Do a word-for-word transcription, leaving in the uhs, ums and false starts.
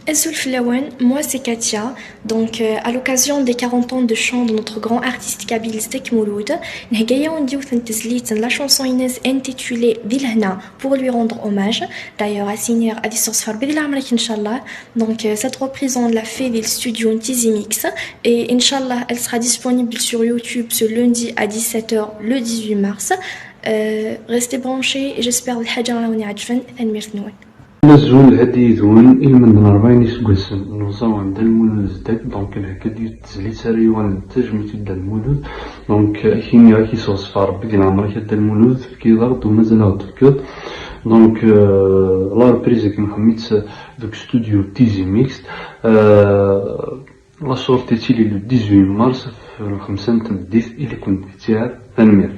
Azul fell-awen, moi c'est Katia. Donc, euh, à l'occasion des quarante ans de chant de notre grand artiste kabyle Zedek Mouloud, nhegga-yawen-d yiwet n tezlit n la chanson-ines intitulée Di lehna pour lui rendre hommage. D'ailleurs, à Sinir, à dix sur Sfar, Bidil Amrek, Inch'Allah. Donc, euh, cette reprise, on l'a fait dans le studio Tizi Mix. Et Inch'Allah, elle sera disponible sur YouTube ce lundi à dix-sept heures, le dix-huit mars. Euh, restez branchés et j'espère d lḥaǧa ara wen-iɛeǧben. Tanemmirt-nwen. Azul, hadi yid-wen, ilmend n ṛebɛin iseggasen n uẓawan Dda Lmulud Zedek, donc nhegga-d yiwet n tezlit ara yuɣalen d tajmilt i Dda Lmulud. Donc, euh, ad k-iniɣ ad k-iseɣzef Ṛebbi di leɛmer-ik a Dda Lmulud, tefkiḍ-aɣ-d u mazal ad ɣ-d-tefkiḍ. Donc, euh, la reprise-agi nxemmem-itt deg studio Tizi Mix. Euh, la sortie-s tili le dix-huit mars, f lxemsa n tmeddit, ili-ken-id ttiɛad. Tanemmirt.